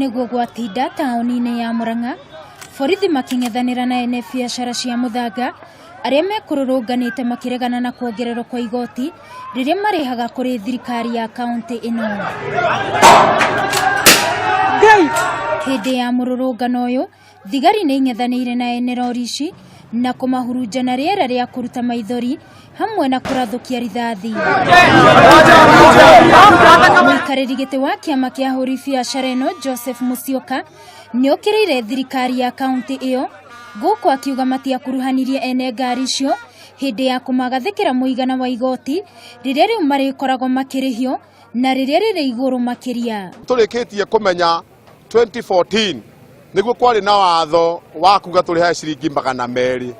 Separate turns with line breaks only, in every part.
Nĩguo gwatinda taũni-inĩ ya Murang'a, borithi makĩng'ethanĩra na ene biacara cia mũthanga arĩa mekũrũrũnganĩte makĩregana na kuongererwo kwa igoti rĩrĩa marĩhaga kũrĩ thirikari ya kaũntĩ ĩno. Hĩndĩ ya mũrũrũngano ũyũ, thigari nĩ ing'ethanĩire na ene rori ici na kũmahurunja na rĩera rĩa kũruta maithori hamwe na kũrathũkia rithathi. Mũikarĩri gĩtĩ wa kĩama kĩa ahũri biacara ĩno Joseph Musyoka nĩ okĩrĩire thirikari ya kaũntĩ ĩyo gũkũ akiuga matiakuruhanirie ene ngari icio hĩndĩ ya kũmagathĩkĩra mũigana wa igoti rĩrĩa rĩu marĩkoragwo makĩrĩhio na rĩrĩa rĩrĩ igũrũ makĩria.
Tũrĩkĩtie kũmenya 2014 nĩguo kwarĩ na watho wa kuga tũrĩhae ciringi 200.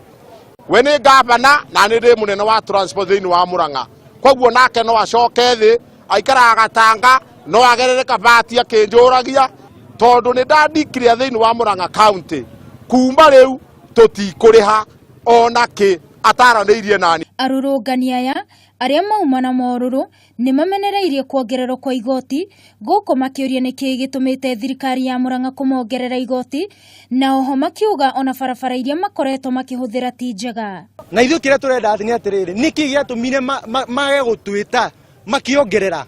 We nĩ gavana na nĩ ndĩ mũnene wa transport thĩinĩ wa Murang'a, koguo nake no acoke thĩ aikaraga Gatanga, no agerere Kabati akĩnjũragia tondũ nĩ ndandikria thĩinĩ wa Murang'a county kuma rĩu tũtikũrĩha ona kĩ ataranĩirie nani.
Arũrũngani aya arĩa mauma na morũrũ nĩ mamenereirie kuongererwo kwa igoti gũkũ makĩũria nĩkĩĩ gĩtũmĩte thirikari ya Murang'a kũmongerera igoti, na oho makiuga ona barabara iria makoretwo makĩhũthĩra ti njega.
Na ithuĩ kĩrĩa tũrenda atĩ nĩ atĩrĩrĩ, nĩkĩ gĩatũmire mage gũtwĩta makĩongerera?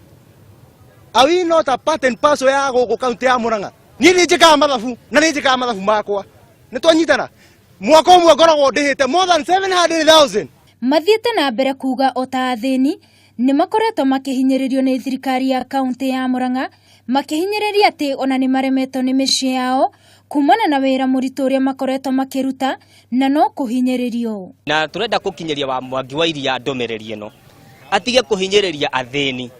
Are we not a part and parcel ya gũkũ kaunti ya Murang'a? Niĩ nĩ njĩkaga mathabu na nĩ njĩkaga mathabu makwa, nĩ twanyitana. Mwaka ũmwe ngoragwo ndĩhĩte more than 700,000.
Mathiĩte na mbere kuga o ta athĩni nĩ makoretwo makĩhinyĩrĩrio nĩ thirikari ya kaunti ya Murang'a, makĩhinyĩrĩria atĩ ona nĩ maremetwo nĩ mĩciĩ yao kumana na wĩra mũritũ ũrĩa makoretwo makĩruta na no kũhinyĩrĩrio.
Na turenda kukinyiria wa Mwangi wa Iria ndũmĩrĩri ĩno atige kũhinyĩrĩria athĩni,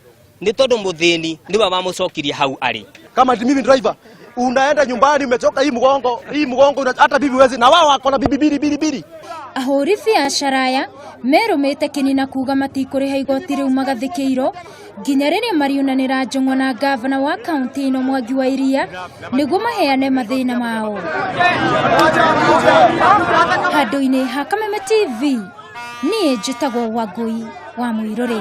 nĩ tondũ mũthĩni nĩwe wamũcokirie hau arĩ.
Kama mimi driver unaenda nyumbani umechoka, hii mgongo, hii mgongo, hata bibi wezi, na wao wako na bibi bili bili bili.
Ahũri biacara aya merũmĩte kĩni na kuga matikũrĩha igoti rĩu magathĩkĩirwo nginya rĩrĩa mariunanĩra njũng'wa na gavana wa kaunti ĩno Mwangi wa Iria nĩguo maheane mathĩna mao. Handũ-inĩ ha Kameme TV, niĩ njĩtagwo Wangũi wa Mũirũrĩ.